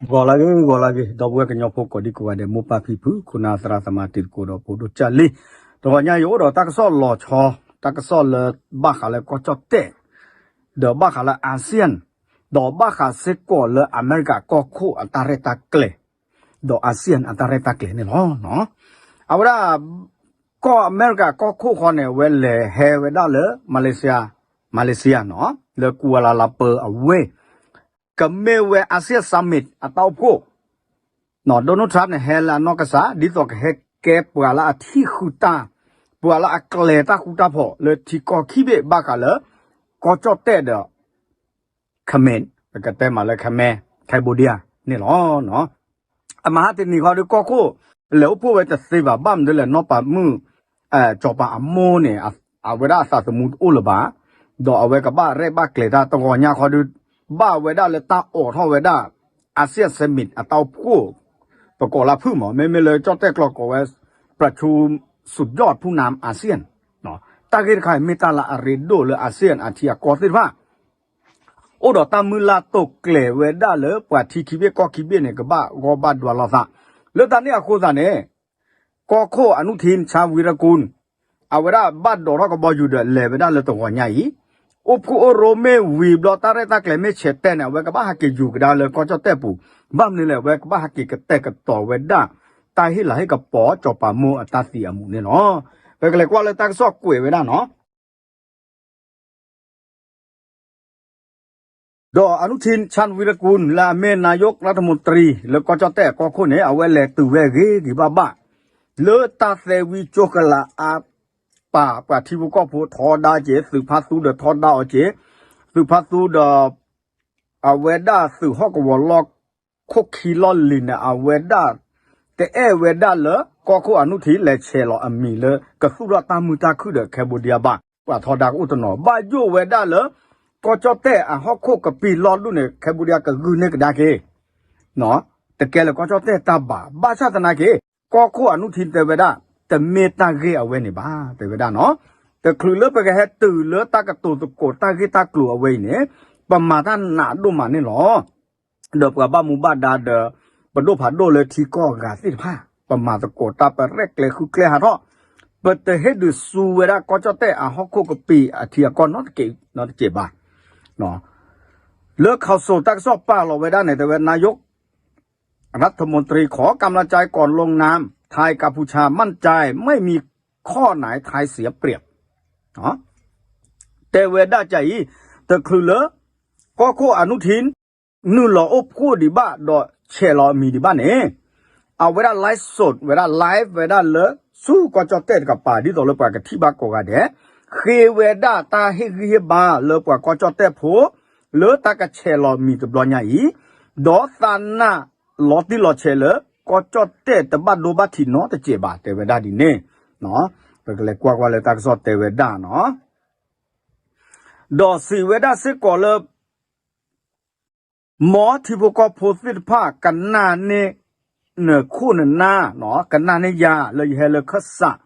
ဂီၤလၢအဂ့ၤ ဂီၤလၢအဂ့ၤ ဒီပုၢ်ဝဲၢ်ကညီဖိကိးဒံကိးဂၤဒဲး မိၢ်ပၢ်ဖံဖု ခိၣ်နၢ်သရၣ်သမါတံၤသကိးဒီးဖိဒိၣ်ကၢ်လံ, တဂီၤညါယအိၣ်ဒီးတၢ်ကစီၣ်လီၤဆီ, တၢ်ကစီၣ်လၢဘၣ်ဃးလၢကီၢ်ကၠီၣ်တဲၣ်, ဒီးဘၣ်ဃးလၢ ASEAN, ဒီးဘၣ်ဃးစ့ၢ်ကီးလၢအမဲရကၤကီၢ်ခိၣ်အတၢ်ရဲၣ်တၢ်ကျဲၤ, ဒီး ASEAN အတၢ်ရဲၣ်တၢ်ကျဲၤန့ၣ်လီၤ. အဝဲဒၣ် ကီၢ်အမဲရကၤကီၢ်ခိၣ်ဃီန့ၣ် အဝဲလဲၤဟဲဝဲဒၣ်လၢ Malaysia, Malaysia နီၤ, လၢကူဝါလါလါပၢၤအဝ့ၢ် ကမ့ၢ်ဝဲ ASEAN Summit အတၢ်အိၣ်ဖှိၣ်, Donald Trump န့ၣ် ဟဲလၢအနီၢ်ကစၢ် ဒ်သိးကဟဲကဲပှၤလၢအထံၣ်ဃုတၢ်, ပှၤလၢအကျဲၤတၢ်ဃူတၢ်ဖိး လၢထံကီၢ်ခံဘ့ၣ်ဘၣ်ဃးလၢ ကီၢ်ကၠီၣ်တဲၣ်ဒီး Khmer, ပကတဲမးလၢ Khmer, Cambodia န့ၣ်လီၤ. အမၤဟါတနံၤဃီဒီး ကီၢ်ခိၣ် လဲၤအိၣ်ဖှိၣ်ဝဲတသ့ဘၣ် ဘၣ်မနုၤလဲၣ် နီၢ်ပၤမုၣ် စီၤပၤအမိၢ်န့ၣ် အဝဲဒၣ်အသးသမူတအိၣ်လၢၤဘၣ်, ဒီးအဝဲကဘၣ်ရဲၣ်ဘၣ်ကျဲၤတၢ် တဂီၤညါဃီဒီး ဘၣ်ဝဲဒၣ်လၢတၢ်အိးထီၣ်ဝဲဒၣ် ASEAN Summit အတၢ်အိၣ်ဖှိၣ်, ပကိးလၢဖုၣ်မး မ့မ့ၢ်လၢကၠီၣ်တဲၣ်ကျိာ်ကိးဝဲ ประชุมสุดยอดผู้นำอาเซียน တၢ်ဂ့ၢ်တခါအံၤ မ့ၢ်တၢ်လၢအရ့ဒိၣ်လၢ ASEAN အထံအကီၢ်သ့ၣ်တဖၣ် အိၣ်ဒီးတၢ်မုၢ်လၢ်တိာ်ကျဲၤဝဲဒၣ်လၢပှၤထံခံဘ့ၣ်ကီၢ်ခံဘ့ၣ်န့ၣ် ကဘၣ်ဂီၢ်ဘၣ်ဒွးလိာ်သး, လၢတၢ်န့ၣ်အဃိသတးန့ၣ် ကီၢ်ခိၣ် အနုထံၣ် ချၢၣ်ဝံရကူၣ် အဝဲဒၣ်ဘၣ်ဒိးထီၣ်ကဘီယူၤဒီးလဲၤဝဲဒၣ်လၢတဂီၤညါအံၤ, အိၣ်ဖှိၣ်အိၣ်ရိၣ်မ့ၢ်ဝံၤဘျီ တၢ်ရဲၣ်တၢ်ကျဲၤမ့ၢ်ဆဲးတဲာ်န့ၣ် အဝဲကဘၣ်ဟးက့ၤယူၤကဒါလၢကီၢ်ကၠီၣ်တဲၣ်ပူၤ, ဘၣ်မနုၤလဲၣ် အဝဲကဘၣ်ဟးက့ၤကတဲာ်ကတီၤဝဲဒၣ် တၢ်ဟ့ၣ်လၤဟ့ၣ်ကပီၤ စီၤပၤမိၢ်အတၢ်သံအမူးန့ၣ်လီၤ. ပကလဲၤကွၢ်လၢတၢ်ကစီၣ်ကွဲးဝဲဒၣ်နီၤ ဒီး อนุทิน ชาญวีรกูล လၢအမ့ၢ် นายกรัฐมนตรี လၢကီၢ်ကၠီၣ်တဲၣ်အကီၢ်ခိၣ်န့ၣ် အဝဲလဲၤတုၤဝဲအဂ့ၤဂ့ၤဘၣ်ဘၣ် လၢတၢ်သဲဝံကၠိကလးအါပာ် ပှၤထံဖိကီၢ်ဖိထီဒါက့ၤ သုးဖါသူဒီးထီဒါအီၤက့ၤ သုးဖါသူဒီး အဝဲဒၣ်သုးဟီၣ်ကဝီၤလီၢ် ခိၣ်ခံလီၢ်လံၤန့ၣ် အဝဲဒၣ် တအဲၣ်ဝဲဒၣ်လၢ ကီၢ်ခိၣ် အနုထံၣ် လဲၤဆဲးလီၤအမံၤလၢ ကသူၣ်ထီၣ်တၢ်မုာ်တၢ်ခုၣ်ဒီး Cambodia ဘၣ်, ပှၤထီဒါကအိၣ်တနီၤ ဘၣ်ယိၣ်ဝဲဒၣ်လၢ ကီၢ်ကၠီၣ်တဲၣ်အဟီၣ်ခိၣ်ကပံာ်လီၢ်ဒိၣ်န့ၣ် Cambodia ကဂုာ်န့ၢ်ကဒါက့ၤ တကဲလၢကီၢ်ကၠီၣ်တဲၣ်တၢ်ဘၣ်, ဘၣ်ဆၣ်သနာ်က့ ကီၢ်ခိၣ် အနုထံၣ် တဲဝဲဒၣ် တမ့ၢ်တၢ်ဂ့ၢ်အဝဲန့ၣ်ဘၣ် တဲဝဲဒၣ်နီၤ, တချုးလၢပကဟဲတုၤလၢတၢ်ကတိၤသကိးတၢ်ဂ့ၢ်တၢ်ကျိၤအဝဲအံၤန့ၣ် ပမၤတၢ်နးဒိၣ်မးန့ၣ်လီၤ. ဒီးပှၤဘၣ်မူဘၣ်ဒါဒီး ပဒိၣ်ဖးဒိၣ်လၢထံကီၢ်အဂၤသ့ၣ်တဖၣ် ပမၤသကိးတၢ် ပရဲၣ်ကျဲၤဃုကျဲဟးထီၣ်, ပတဟ့ၣ်ဒုးစူဝဲဒၣ်ကီၢ်ကၠီၣ်တဲၣ်အဟီၣ်ခိၣ်ကပံာ်အထံအကီၢ်နီတကဲးနီတစဲးဘၣ်. လၢ Council တၢ်ကစီၣ်ပာ်လီၤဝဲဒၣ်န့ၣ် တဲဝဲ นายกรัฐมนตรี ขอกำลังใจก่อนลงนาม ไทยกัมพูชามั่นใจ ไม่มีข้อไหนไทยเสียเปรียบ တဲဝဲဒၣ်ကအံၤ တချုးလၢ ကီၢ်ခိၣ် အနုထံၣ် နုာ်လီၤအိၣ်ဖှိၣ်ဒံးဘၣ်ဒီးဆဲးလီၤအမံၤဒံးဘၣ်န့ၣ် အဝဲဒၣ် live စဒ် ဝဲဒၣ် live ဝဲဒၣ်လၢဆူကီၢ်ကၠီၣ်တဲၣ်တကပၤ ဒ်သိးလၢပှၤကထံၣ်ဘၣ်ကိးဂၤဒဲး, ဃ့ဝဲဒၣ်တၢ်ဟ့ၣ်ဂံၢ်ဟ့ၣ်ဘါလၢပှၤကီၢ်ကၠီၣ်တဲၣ်ဖိ လၢတၢ်ကဆဲးလီၤမံၤတဘျီညါအံၤ, ဒီးသးနၢ်လီၤတံၢ်လီၤဆဲးလၢ ကီၢ်ကၠီၣ်တဲၣ်တဘၣ်ဒိဘၣ်ထံးနီတစဲးဘၣ် တဲဝဲဒၣ်ဒ်န့ၣ်, ပကလဲၤကွၢ်ကွၢ်လၢတၢ်ကစီၣ်တဲဝဲဒၣ်နီၤ ဒီးစံးဝဲဒၣ်စ့ၢ်ကီးလၢ မ်ထံဖိကီၢ်ဖိသ့ၣ်တဖၣ် ကနၣ်န့ၢ်နခိၣ်နနၢ်, ကနၣ်န့ၢ်ယၤလၢယဟဲလၢခၢၣ်စး,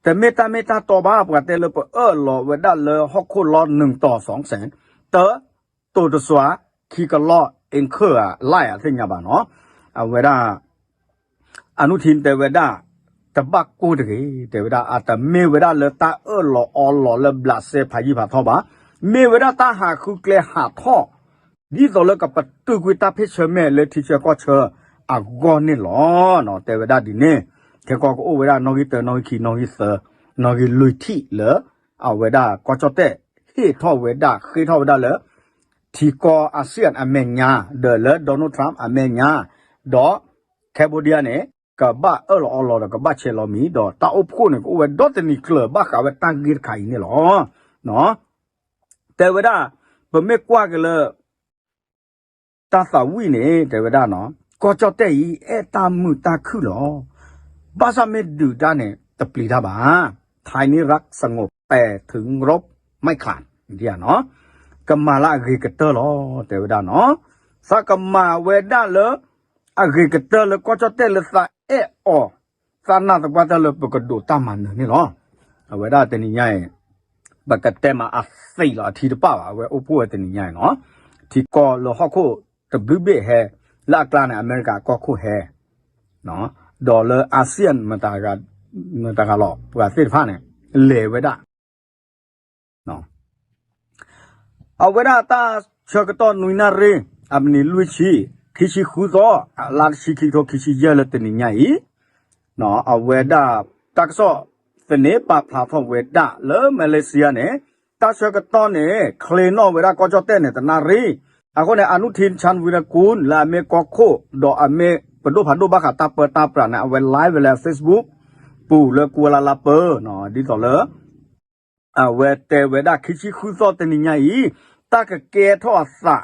တမ့ၢ်တၢ်မ့ၢ်တၢ်တီဘၣ် ပှၤတဲလၢပအၢၣ်လီၤဝဲဒၣ်လၢဟီၣ်ခိၣ်လီၤနုာ်တီၤစီၤစဲး, တၢ်တိာ်တစွၤ ခံကလီၢ် အ့ၣ်ခၢၣ်ဧါ လၢဧါသ့ၣ်ညါဘၣ်နီၤ, အဝဲဒၣ် အနုထံၣ်တဲဝဲဒၣ် တဘၣ်ကိၢ်တဂ့ၤ, တဲဝဲဒၣ် အတမ့ၢ်ဝဲဒၣ်လၢတၢ်အၢၣ်လီၤအီလီၤလၢဘျးစဲဖးယံာ်ဖးထီဘၣ်, မ့ၢ်ဝဲဒၣ်တၢ်ဟးဃုကျဲဟးထီၣ်, ဒ်သိးလၢကပတုာ်ကွံာ်တၢ်ဖ့ၣ်ဆၢမဲာ်လၢထံဆၢကီၢ်ဆၢအဂီၢ်န့ၣ်လီၤ. တဲဝဲဒၣ်ဒ်န့ၣ်, ခဲကီၢ်ကအိၣ်ဝဲဒၣ်နီၣ်ဂံၢ်တၢ နီၣ်ဂံၢ်ခံ နီၣ်ဂံၢ်သၢ နီၣ်ဂံၢ်လွံၢ်ထံၣ်လၢ အဝဲဒၣ်ကီၢ်ကၠီၣ်တဲၣ် ဟ့ၣ်ထီၣ်ဝဲဒၣ် ဃ့ထီၣ်ဝဲဒၣ်လၢ ထံကီၢ် ASEAN အမဲာ်ညါ ဒီးလၢ Donald Trump အမဲာ်ညါ, ဒီး Cambodia န့ၣ် ကဘၣ်အၢၣ်လီၤအီလီၤဒီးကဘၣ်ဆဲးလီၤမံၤ ဒီးတၢ်အိၣ်ဖှိၣ်န့ၣ် ကအိၣ်ဝဲဒီတနံၤကျၢၤ ဘၣ်ဃးဝဲတၢ်ဂ့ၢ်တခါအံၤန့ၣ်လီၤ. တဲဝဲဒၣ် ပမ့ၢ်ကွၢ်က့ၤလၢ တၢ်သးဝံၣ်န့ၣ် တဲဝဲဒၣ်နီၤ ကီၢ်ကၠီၣ်တဲၣ်အံၤ အဲၣ်တၢ်မုာ်တၢ်ခုၣ်လီၤ. ဘၣ်ဆၣ်မ့ၢ်ဒုးတၢ်န့ၣ် တပျံၤတၢ်ဘၣ်. ไทยนี่รักสงบแต่ถึงรบไม่ขาด ဒ်နီၤ ကမၤလၢအဂ့ၤကတၢၢ်လီၤ တဲဝဲဒၣ်နီၤ. သးကမၤဝဲဒၣ်လၢ အဂ့ၤကတၢၢ်လၢကီၢ်ကၠီၣ်တဲၣ်လၢသးအဲၣ်အီၤ သးနာ်သပှၢ်တၢၢ်လၢပကဒိးတၢ်မၤနၢၤန့ၣ်လီၤ. အဝဲဒၣ်တနံၤညါအံၤ ပကတဲမးအသံးလီၤအထံတပၣ်ဘၣ် အဝဲအိၣ်ဖှိၣ်ဝဲတနံၤညါအံၤနီၤ. ထံကီၢ်လၢဟီၣ်ခိၣ်တဘျုးဘ့ၣ်ဟဲ လၢအကျါန့ၣ် အမဲရကၤကီၢ်ခိၣ်ဟဲ, ဒီးလၢ ASEAN မတၤဂၤလီၤ ပှၤသ့ၣ်တဖၣ်န့ၣ် လဲၤဝဲဒၣ် အဝဲဒၣ်တၢ်ဆၢကတီၢ်နွံနၣ်ရံၣ် အမံးနံးလွံၢ်ဆံ, ခံဆံဃုသီ, လါတဆံ ခံကထိခံဆံယဲၢ် လၢတနံၤညါအံၤ, အဝဲဒၣ်တၢ်ကစီၣ်သန့ ပာ်ဖျါထီၣ်ဝဲဒၣ်လၢ Malaysia န့ၣ် တၢ်ဆၢကတီၢ်န့ၣ် ချ့နီၣ်ဝဲဒၣ်ကီၢ်ကၠီၣ်တဲၣ်န့ၣ် တနၣ်ရံၣ်. အဃိန့ၣ် Anutin Charnvirakul လၢအမ့ၢ်ကီၢ်ခိၣ် ဒီးအမ့ၢ်ပဒိၣ်ဖးဒိၣ်ဘၣ်ဃးတၢ်ပၢတၢ်ပြးန့ၣ် အဝဲ live ဝဲလၢ Facebook ပူၤလၢ Kuala Lumpur ဒ်သိးလၢ အဝဲတဲဝဲဒၣ် ခံဆံဃုသီတနံၤညါအံၤ တၢ်ကကဲထီၣ်အသး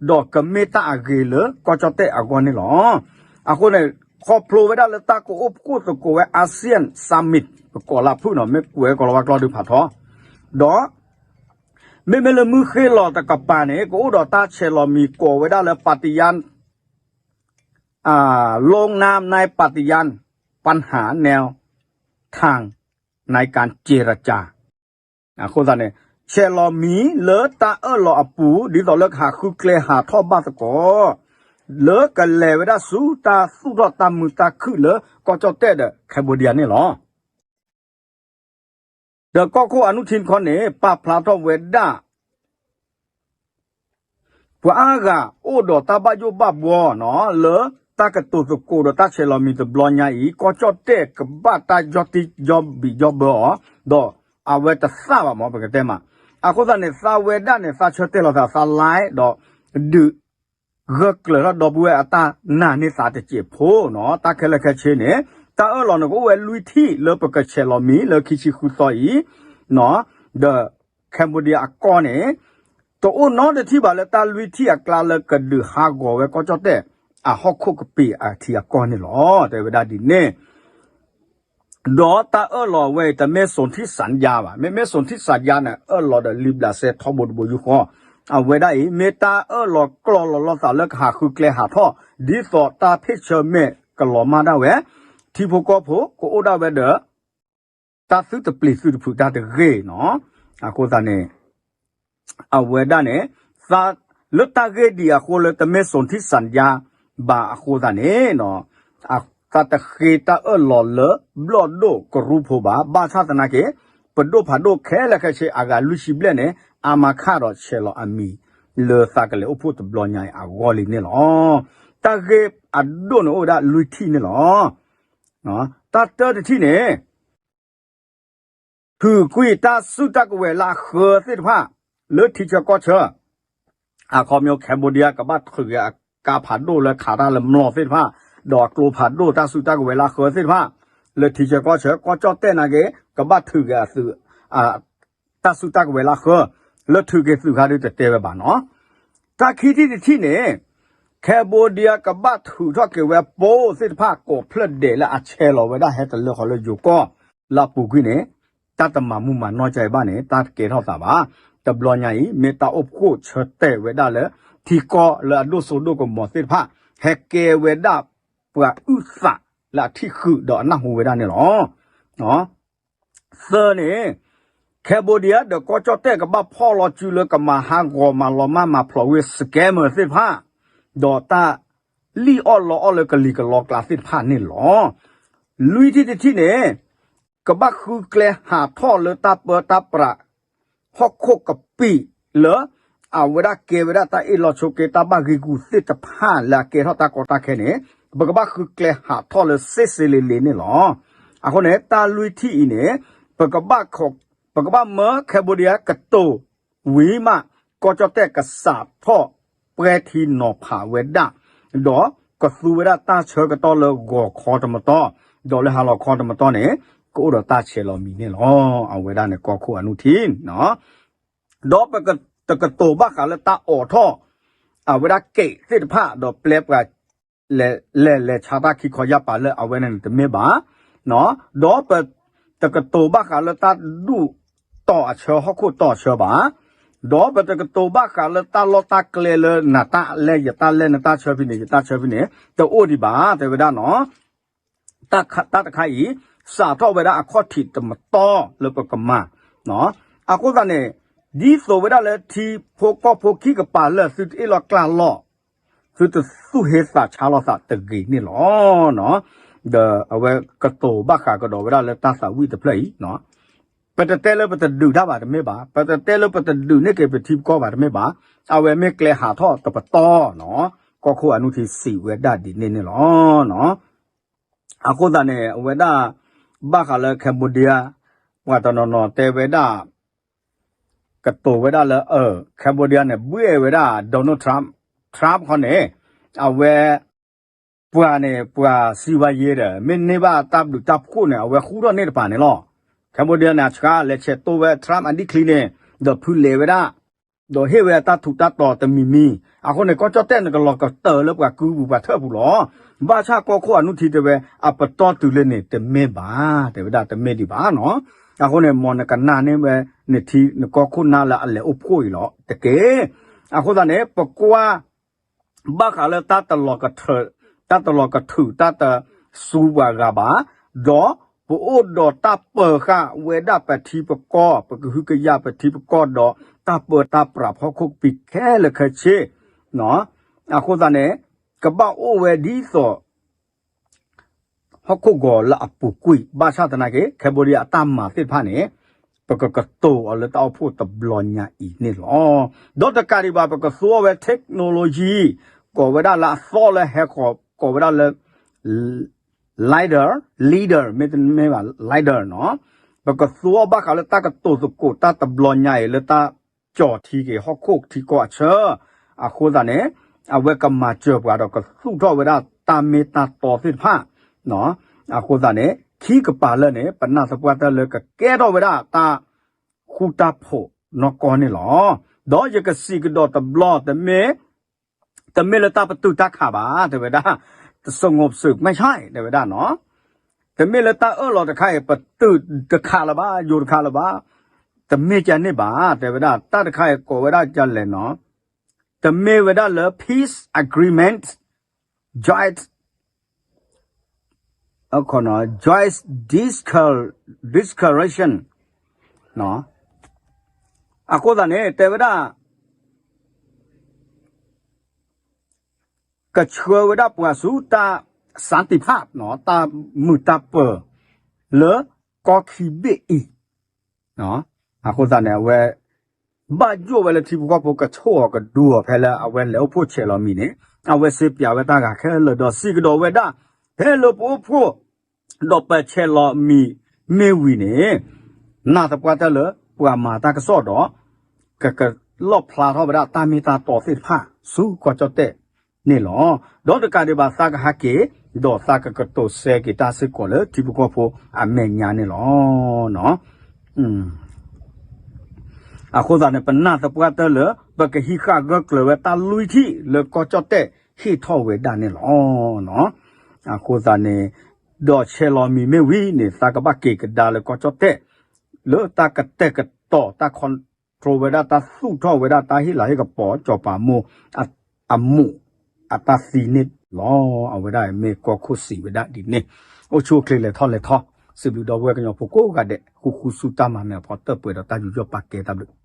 ဒီးကမ့ၢ်တၢ်အဂ့ၤလၢကီၢ်ကၠီၣ်တဲၣ်အဂီၢ်န့ၣ်လီၤ. အဃိန့ၣ် ခီဖျိဝဲဒၣ်လၢတၢ်ကအိၣ်ဖှိၣ်သကိးဝဲ ASEAN Summit ပကိးလၢဖုၣ်နီၤ မ့ၢ်ကွဲးကီးလီၤဝါကျီဒုးဖးထီ, ဒီး မ့မ့ၢ်လၢမုၢ်ဃ့ၢ်လီၤတကပၤန့ၣ် ကအိၣ်ဒီးတၢ်ဆဲးလီၤမံၤကိးဝဲဒၣ်လၢ Patian ลงนามในปฏิญาณปัญหาแนวทางในการเจรจา အဃိသတးန့ၣ် ဆဲးလီၤမံၤလၢတၢ်အၢၣ်လီၤအပူၤ ဒ်သိးလၢကဟးဃုကျဲဟးထီၣ်ဘၣ်သကိး လၢကလဲၤဝဲဒၣ်ဆူတၢ်သူၣ်ထီၣ်တၢ်မုာ်တၢ်ခုၣ်လၢကီၢ်ကၠီၣ်တဲၣ်ဒီး Cambodia န့ၣ်လီၤ. ဒီးကီၢ်ခိၣ် Anutin ခီန့ၣ် ပာ်ဖျါထီၣ်ဝဲဒၣ် ပှၤအါဂၤအိၣ်ဒီးတၢ်ဘၣ်ယိၣ်ဘၣ်ဘှီနီၤ လၢတၢ်ကတိၤသကိးဒီးတၢ်ဆဲးလီၤမံၤတဘျီညါအံၤ ကီၢ်ကၠီၣ်တဲၣ်ကဘၣ်တၢ်ယီၢ်တံၢ်ယီၢ်ဘံၣ်ယီၢ်ဘၢအီၤ ဒီးအဝဲတသၣ်ဘၣ်မး ပကတဲမး. အဃိသတးန့ၣ် သးဝဲဒၣ်န့ၣ် သးဆၢတဲာ်လီၤသး သးလဲဒီး ဒုး ဂၢၢ်ကျၢၤထီၣ်ဒီပုၢ်ဝဲၢ်အတၢ်နာ်န့ၢ်သးတစဲးဖိနီၤ တၢ်ခဲလၢာ်ခဲဆ့န့ၣ် တၢ်အၢၣ်လီၤန့ၣ်ကအိၣ်ဝဲလွံၢ်ထံၣ်လၢပကဆဲးလီၤမံၤလၢခံဆံဃုသီအံၤ ဒီး Cambodia အကီၢ်န့ၣ် တအိၣ်နီတထံၣ်ဘၣ်လၢတၢ်လွံၢ်ထံၣ်အကျါလၢကဒုးဟးဂီၤဝဲကီၢ်ကၠီၣ်တဲၣ် အဟီၣ်ခိၣ်ကပ့ၤအထံအကီၢ်န့ၣ်လီၤ. တဲဝဲဒၣ်ဒ်န့ၣ် ဒီးတၢ်အၢၣ်လီၤဝဲအံၤ တမ့ၢ် စន្ធ္ဒံးစၣ်ယါ ဘၣ်. မ့မ့ၢ် စន្ធ္ဒံးစၣ်ယါ န့ၣ် အၢၣ်လီၤဒီးလံာ်ဘျးစဲထီဘိတဘိယူၢ်ဃီ, အဝဲဒၣ်အံၤ မ့ၢ်တၢ်အၢၣ်လီၤကျီၢ်လီၤလီၤသးလၢကဟးဃုကျဲဟးထီၣ် ဒ်သိးတၢ်ဖ့ၣ်ဆၢမဲာ်ကလီၤမၢ်ဒၣ်ဝဲ, ထံဖိကီၢ်ဖိကအိၣ်ဒၣ်ဝဲဒီး တၢ်သုတပျံၤသုတဖုးတၢ်တဂ့ၤနီၤ. အဃိသတးန့ၣ် အဝဲဒၣ်န့ၣ် သးလၢတၢ်ဂ့ၢ်ဒ်အံၤအဃိလၢတမ့ၢ် စន្ធ္ဒံးစၣ်ယါ ဘၣ်အဃိသတးန့ၣ် သးတဃ့တၢ်အၢၣ်လီၤလၢဘျီၣ်ဒိၣ်ကရူၢ်ဖိဘၣ်. ဘၣ်ဆၣ်သနာ်က့ ပဒိၣ်ဖးဒိၣ်ခဲလၢာ်ခဲဆ့အဂၤလွံၢ်ဆံဘျဲၣ်န့ၣ် အါမးခးဒီးဆဲးလီၤအမံၤ လၢသးကလဲၤအိၣ်ဖှိၣ်တဘျီညါအံၤအဂီၢ်လံန့ၣ်လီၤ. တၢ်ဂ့ၢ်အဒိၣ်န့ၣ်အိၣ်ဝဲဒၣ်လွံၢ်ထံၣ်န့ၣ်လီၤ. တၢ်တၢတထံၣ်န့ၣ် ထုးကွံာ်တၢ်စုတၢ်ကဝဲၤလၢအဃၢသ့ၣ်တဖၣ် လၢထံဆၢကီၢ်ဆၢ, အခီပညီ Cambodia ကဘၣ်ထုးက့ၤအကါဖးဒိၣ်လၢခးတၢ်လၢမျိာ်သ့ၣ်တဖၣ်, ဒီးအကျိဖးဒိၣ်တၢ်စုတၢ်ကဝဲၤလၢအဃၢသ့ၣ်တဖၣ် လၢထံဆၢကီၢ်ဆၢ, ကီၢ်ကၠီၣ်တဲၣ်နာ်က့ ကဘၣ်ထုးက့ၤအသုး တၢ်စုတၢ်ကဝဲၤလၢအဃၢ လၢထုးက့ၤသုးခါဒုးတတဲဝဲဘၣ်နီၤ. တၢ်ခံထံၣ်တထံၣ်န့ၣ် Cambodia ကဘၣ်ထုးထီၣ်က့ၤဝဲ ပိုး သ့ၣ်တဖၣ် ကိးဖျၢၣ်ဒဲးလၢအဆဲးလီၤဝဲဒၣ် ဟဲတလၢဃီလၢယိၤကီၢ် လၢအပူၤကွံာ်န့ၣ် တၢ်တမၤမူမၤနီၢ်ကါအံၤဘၣ်န့ၣ် တၢ်တကဲထီၣ်သးဘၣ်. တဘျီညါအံၤ မ့ၢ်တၢ်အိၣ်ဖှိၣ်ဆၢတဲာ်ဝဲဒၣ်လၢ ထံကီၢ်လၢအဒိၣ်စိဒိၣ်ကမီၤသ့ၣ်တဖၣ် ဟဲကဲဝဲဒၣ်ပှၤအုၣ်သးလၢအထံၣ်ဃုာ်ဒီးအနၢ်ဟူဝဲဒၣ်န့ၣ်လီၤ. သၢန့ၣ် Cambodia ဒီးကီၢ်ကၠီၣ်တဲၣ်ကဘၣ်ဖီၣ်လီၤစုလၢကမၤဟးဂီၤမၤလီၤမၢ်မၤဖျိးဝဲ scammer သ့ၣ်တဖၣ်, ဒီးတၢ်လံၣ်အီၣ်လီအီၣ်လၢကလံၤကလီကျါသ့ၣ်တဖၣ်န့ၣ်လီၤ. လွံၢ်ထံၣ်တထံၣ်န့ၣ် ကဘၣ်ဃုကျဲဟးထီၣ်လၢတၢ်ပၢတၢ်ပြး ဟီၣ်ခိၣ်ကပံာ်လၢ အဝဲဒၣ်ကဲဝဲဒၣ်တၢ်အ့ၣ်လိာ်ဆိးက့ တၢ်ဘၣ်ဂ့ၤဂူာ်သ့ၣ်တဖၣ်လၢအကဲထီၣ်တၢ်ကီတၢ်ခဲန့ၣ် ပကဘၣ်ဃုကျဲဟးထီၣ်လၢစ့စ့လ့လ့န့ၣ်လီၤ. အဃိန့ၣ် တၢ်လွံၢ်ထံၣ်အံၤန့ၣ် ပကဘၣ် ပကဘၣ်မၢ Cambodia ကတိၤဝံၤမး ကီၢ်ကၠီၣ်တဲၣ်ကစးထီၣ်ပှဲၤထံနီၤဖးဝဲဒၣ်, ဒီးကသူဝဲဒၣ်တၢ်ဆၢကတီၢ်လၢဂီၤခီတမတီၢ်, ဒီးလၢဟါလီၤခီတမတီၢ်န့ၣ် ကအိၣ်ဒီးတၢ်ဆဲးလီၤမံၤန့ၣ်လီၤ. အဝဲဒၣ်န့ၣ်ကီၢ်ခိၣ် Anutin ဒီးပတကတိၤဘၣ်ဃးလၢတၢ်အိးထီၣ် အဝဲဒၣ်ကဲးသ့ၣ်တဖၣ် ဒီးပျဲပှၤ လဲၤလဲၤဆါတၢ်ခံခီယၢ်ပၤလၢအဝဲန့ၣ်တမ့ၢ်ဘၣ်, ဒီးပတကတိၤဘၣ်ဃးလၢတၢ်ဒူၣ်တီၤအဆၢ ဟီၣ်ခိၣ်တီၤအဆၢဘၣ်, ဒီးပတကတိၤဘၣ်ဃးလၢတၢ်လီၢ်တၢ်ကျဲလၢနတၢ်လဲၢ်ယတၢ်လဲၢ် နတၢ်ဆၢဖဲန့ၣ် ယတၢ်ဆၢဖဲန့ၣ် တအိၣ်ဒံးဘၣ် တဲဝဲဒၣ်နီၤ. တၢ်တခါအံၤ စးထီၣ်ဝဲဒၣ်အခီၣ်ထံးတမတီၢ်လၢပကမၤ, အဃိသတးန့ၣ် ဒ်သိးဝဲဒၣ်လၢထံဖိကီၢ်ဖိခံကပၤလၢာ် သုတအ့ၣ်လိာ်ကျါလိာ် သုတသူၣ်ဟ့သးဆါလိာ်သးတဂ့ၤန့ၣ်လီၤ. ဒီးအဝဲကတိၤဘၣ်ဃးကဒီးဝဲဒၣ်လၢတၢ်သးဝံၣ်တဖျၢၣ်အံၤ ပတတဲလၢပတဒုးတၢ်ဘၣ်တမ့ၢ်ဘၣ်, ပတတဲလၢပတဒုးန့ၢ်က့ၤပထံပကီၢ်ဘၣ်တမ့ၢ်ဘၣ်, အဝဲမ့ၢ်ကျဲဟးထီၣ်တပတီၢ်နီၤ, ကီၢ်ခိၣ်အနူထံစံးဝဲဒၣ်ဒ်န့ၣ်န့ၣ်လီၤ. အဃိသတးန့ၣ် အဝဲဒၣ် ဘၣ်ဃးလၢ Cambodia ပှၤတနီၤနီၤတဲဝဲဒၣ် ကတိၤဝဲဒၣ်လၢ Cambodia န့ၣ် ဘှ့ၣ်ဝဲဒၣ် Donald Trump, Trump ခီန့ၣ် အဝဲ ပှၤန့ၣ် ပှၤစံးဝဲယဲဒီး မ့ၢ်န့ၢ်ဘၣ်တၢ်ဘျုးတၢ်ဖှိၣ်န့ၣ် အဝဲဃူထီၣ်န့ၢ်တပၤန့ၣ်လီၤ. Cambodia န့ၣ် အဆှါလဲၤဆဲးတိၢ်ဝဲ Trump အဒံၣ်ချံန့ၣ် ဒီးဖုလဲၤဝဲဒၣ် ဒီးဟ့ၣ်ဝဲတၢ်ထူးတၢ်တီၤတမံၤမံၤ, အဃိန့ၣ် ကီၢ်ကၠီၣ်တဲၣ်န့ၣ် ကလီၤကတၢၢ်လၢပှၤကုပူၤပှၤထၢၣ်ပူၤလီၤ. ဘၣ်ဆၣ်ကီၢ်ခိၣ်အနူထံတဲဝဲ အပတီၢ်တုၤလၢန့ၣ် တမ့ၢ်ဘၣ်, တဲဝဲဒၣ်တမ့ၢ်ဒံးဘၣ်နီၤ. အဃိန့ၣ် မ်နကနၣ်န့ၢ်ဝဲ နထံနကီၢ်ခိၣ်နၢ်လၢအလဲၤအိၣ်ဖှိၣ်အံၤလီၤတက့ၢ်. အဃိသတးန့ၣ် ပကွၢ် ဘၣ်ဃးလၢတၢ်တလီၤကထုး, တၢ်တလီၤကထုး တၢ်တစူပှၤဂၤဘၣ်, ဒီးပအိၣ်ဒီးတၢ်ပၢၤဃာ်ဝဲဒၣ်ပထံပကီၢ်, ပကဟုကယာ်ပထံပကီၢ်ဒီး တၢ်ပၢတၢ်ပြးဖီခိၣ်ကပံာ်ခဲလၢာ်ခဲဆ့, အဃိသတးန့ၣ် ကဘၣ်အိၣ်ဝဲဒ်သိး ဟီၣ်ခိၣ်ဂီၤလၢအပူၤကွံာ်, ဘၣ်ဆၣ်သနာ်က့ Cambodia အတၢ်မၤသ့ၣ်တဖၣ်န့ၣ် ပကကတိၤအီၤလၢတၢ်အိၣ်ဖှိၣ်တဘျီညါအံၤန့ၣ်လီၤ. ဒီးတကးဒံးဘၣ် ပကသူအီၤဝဲ technology ကိးဝဲဒၣ်လၢအသီလၢဟဲဃီၤ ကိးဝဲဒၣ်လၢ leader, leader မ့တမ့ၢ်ဘၣ် leader နီၤ, ပကသူအီၤဘၣ်ဃးလၢတၢ်ကတိၤသကိး တၢ်တဘျီညါအံၤလၢတၢ် ကၠီၣ်ထံက့ၤဟီၣ်ခိၣ်ထံကီၢ်အဆၢ, အဃိသတးန့ၣ် အဝဲကမၤစၢၤပှၤဒီးကသူၣ်ထီၣ်ဝဲဒၣ်တၢ်မ့ၢ်တၢ်တီသ့ၣ်တဖၣ်, အဃိသတးန့ၣ် ခံကပၤလၢာ်န့ၣ် ပနာ်သပှၢ်တၢၢ်လၢကကဲထီၣ်ဝဲဒၣ်တၢ်ဃူတၢ်ဖိးနီၢ်ကီၢ်န့ၣ်လီၤ. ဒီးယကစံးကဒီးတဘျီ တမ့ၢ် တမ့ၢ်လၢတၢ်ပတုာ်တၢ်ခးဘၣ် တဲဝဲဒၣ်, တစငိးပစုးမ့ၢ်ဆါ တဲဝဲဒၣ်နီၤ, တမ့ၢ်လၢတၢ်အၢၣ်လီၤတခါအံၤ ပတုာ်တခးလၢၤဘၣ် ယိၤတခးလၢၤဘၣ်, တမ့ၢ်ကန့ၣ်ဘၣ် တဲဝဲဒၣ်, တၢ်တခါအံၤကိးဝဲဒၣ်ဒ်လဲၣ်နီၤ, တမ့ၢ်ဝဲဒၣ်လၢ peace agreement, joint, joint discussion, အဃိသတးန့ၣ် တဲဝဲဒၣ် ကဆှၢဝဲဒၣ်ပှၤဆူတၢ် စၣ်တံၣ်ဖး တၢ်မုာ်တၢ်ပၢၤ လၢကီၢ်ခံဘ့ၣ်အံၤ, အဃိသတးန့ၣ် အဝဲ ဘၣ်ယိၣ်ဝဲလၢထံဖိကီၢ်ဖိကဆိၣ်အီၤကဒုအီၤဖဲလၢအဝဲလဲၤအိၣ်ဖှိၣ်ဆဲးလီၤမံၤန့ၣ် အဝဲစ့ပၠးဝဲတၢ်ဂၤခဲလၢာ်ဒီးစံးကဒီးဝဲဒၣ် ဖဲလၢပအိၣ်ဖှိၣ် ဒီးပဆဲးလီၤမံၤမ့ၢ်ဝံၤန့ၣ် နာ်သပှၢ်တၢၢ်လၢပှၤမၤတၢ်ကစီၣ်ဒီး ကကလီၣ်ဖျါထီၣ်ဝဲဒၣ်တၢ်မ့ၢ်တၢ်တီသ့ၣ်တဖၣ် ဆူကီၢ်ကၠီၣ်တဲၣ်န့ၣ်လီၤ. ဒီးတကးဒံးဘၣ်သးကဟးက့ၤ ဒီးသးကကတိၤစဲက့ၤတၢ်စ့ၢ်ကီးလၢထံဖိကီၢ်ဖိအမဲာ်ညါန့ၣ်လီၤ. အဃိသတးန့ၣ် ပနာ်သပှၢ်တၢၢ်လၢ ပကဟံးဃာ်ဂၢၢ်ကျၢၤဝဲတၢ်လွံၢ်ထံၣ်လၢကီၢ်ကၠီၣ်တဲၣ်ဟ့ၣ်ထီၣ်ဝဲဒၣ်န့ၣ်လီၤ. အဃိသတးန့ၣ် ဒီးဆဲးလီၤမံၤမ့ၢ်ဝံၤန့ၣ် သးကဘၣ်က့ၤကဒါလၢကီၢ်ကၠီၣ်တဲၣ် လၢတၢ်ကတဲာ်ကတီၤ တၢ် control ဝဲဒၣ် တၢ်သူၣ်ထီၣ်ဝဲဒၣ် တၢ်ဟ့ၣ်လၤဟ့ၣ်ကပီၤ စီၤပၤမိၢ် အမိၢ် အတၢ်သံန့ၣ်လီၤ. အဝဲဒၣ်မ့ၢ်ကီၢ်ခိၣ်စံးဝဲဒၣ်ဒ်န့ၣ် အိၣ်ဆူၣ်အိၣ်ချ့လဲၤထီၣ်လဲၤထီ စံးဘျုးဒီပုၢ်ဝဲၢ်ကညီဖိကိးဂၤဒဲး ဃူဃူဆူတၢ်မၤနၢၤအဖီတၢၣ်ပှဲၤဒီးတၢ်ယူးယီၣ်ပာ်ကဲတၢ်ဘျုး